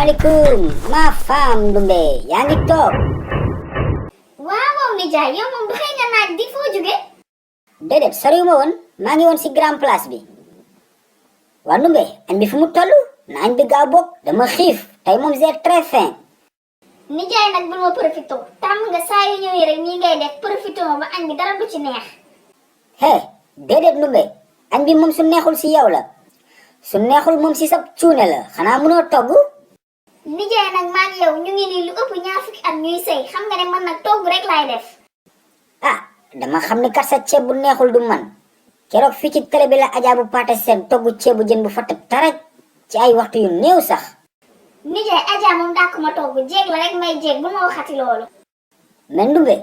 Assalamualaikum, ma femme Dumbe, yaa ngi toog. waaw nijaay yow moom du xëy nga naaj di foo jóge. déedéet soriwuma woon maa ngi woon si grand place bi. waa Dumbe añ bi fu mu toll na añ bi gaaw bokk dama xiif tey moom j'ai très faim. nijaay nag bul ma profité tàmm nga saa yu ñëwee rek nii ngay def profité ma ba añ bi dara du ci neex. hé déedéet Dumbe añ bi moom su neexul si yow la su neexul moom si sa cuune la xanaa mënoo togg. nijaay nag maa ngi yow ñu ngi nii lu ëpp ñaar fukki at ñuy sëy xam nga ne man nag togg rek laay def. ah dama xam ni kat sa ceeb bu neexul du man keroog fii ci télé bi la Adja bu paate seen togg ceebu jën bu fatt taraj ci ay waxtu yu néew sax. nijaay Adja moom dàq ma togg jéeg la rek may jéeg bu ma waxati loolu. mais Dumbe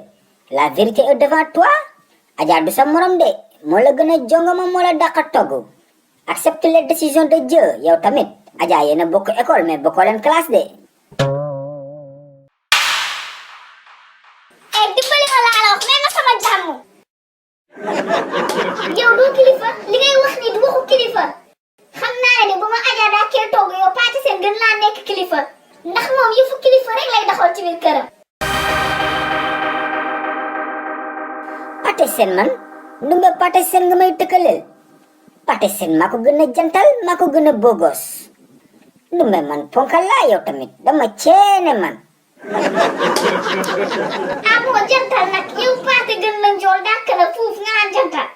la vérité est devant toi Adja du sa morom de moo la gën a jongoma moo la dàq a togg. accepte les décisions de Dieu yow tamit Adja yéen a bokk école mais bokkoo leen classe de. dimbali ma laa la wax nee nga sama jàmm. yow doo kilifa li ngay wax ni du waxu kilifa. xam naa ne bu ma Adja daa kee togg yow paati seen gën laa nekk kilifa ndax moom yëfu kilifa rek lay doxal ci biir këram. Paate seen man Dumbe paate seen nga may tëkkaleel paate seen maa ko gën a jantal maa ko gën a bogos Dumbe man ponkal laa yow tamit dama ceene man. amoo jantal nag yow paate gën la njool dàkk na fuuf nga naan jantal.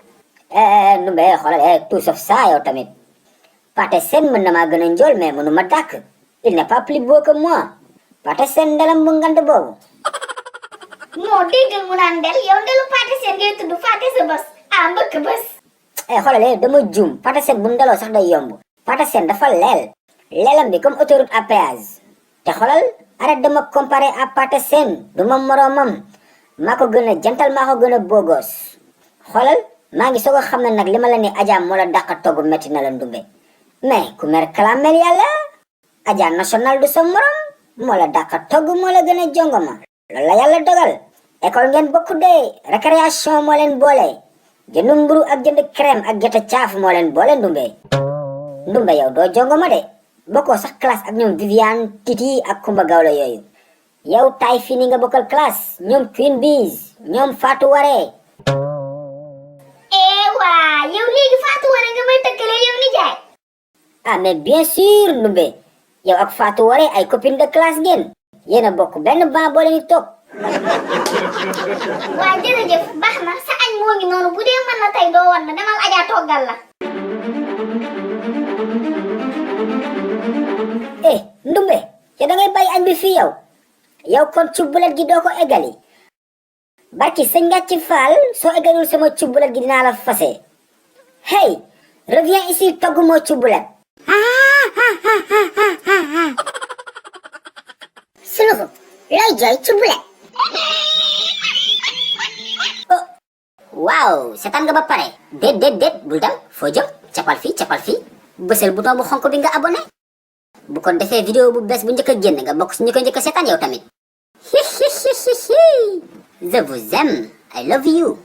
Dumbe xoolal tout sauf ça yow tamit paate seen mën na maa gën a njool mais mënu ma dàkk il n'est pas plus beau que moi paate seen ndelam bu ngand boobu. moo déggal mu naan ndel yow ndelu paate seen ngay tudd faate sa bës mbëkk bës. xoolal dama juum paate seen bu ndeloo sax day yomb paate seen dafa leel leelam bi comme autoroute à péage te xoolal arrête de me comparer à paate seen du ma moroomam maa ko gën a jantal maa ko gën a bogos xoolal maa ngi soog a xam ne nag li ma la ni Adja moo la dàq togg metti na la Dumbe mais ku mer kalamel yàlla Adja national du sa morom moo la dàq togg moo la gën a jongoma loolu la yàlla dogal école ngeen bokk de récréation moo leen boole jënd mburu ak jënd crème ak gerte caaf moo leen boole Dumbe yow doo jongoma de bokkoo sax classe ak ñoom Viviane Titi ak Kumba Gawlo yooyu yow taay fii ni nga bokkal classe ñoom Queen Biz ñoom Fatou Waré. waa yow léegi Fatou Waré nga may tëkkaleel yow nijaay. mais bien sûr Dumbe yow ak Fatou Waré ay copine de classe ngeen yéen a bokk benn banc boo leen di toog. waa jërëjëf baax na sa añ moo ngi noonu bu dee mën na tey doo wan na demal Adja toggal la. Dumbe yow da ngay bàyyi añ bi fii yow kon cubbulet gi doo ko eggali barki sëñ nga ci faal soo eggalul sama cubbulet gi dinaa la fase hey reviens ici togg moo cubbulet. suluxu looy jooy cubbulet. waaw seetaan nga ba pare déet bul dem foo jëm capal fii bësal bouton bu xonk bi nga abonné bu ko defee vidéo bu bees bu njëkk a génn nga bokk si ñu ko njëkk a seetaan yow tamit. Je vous aime I love you.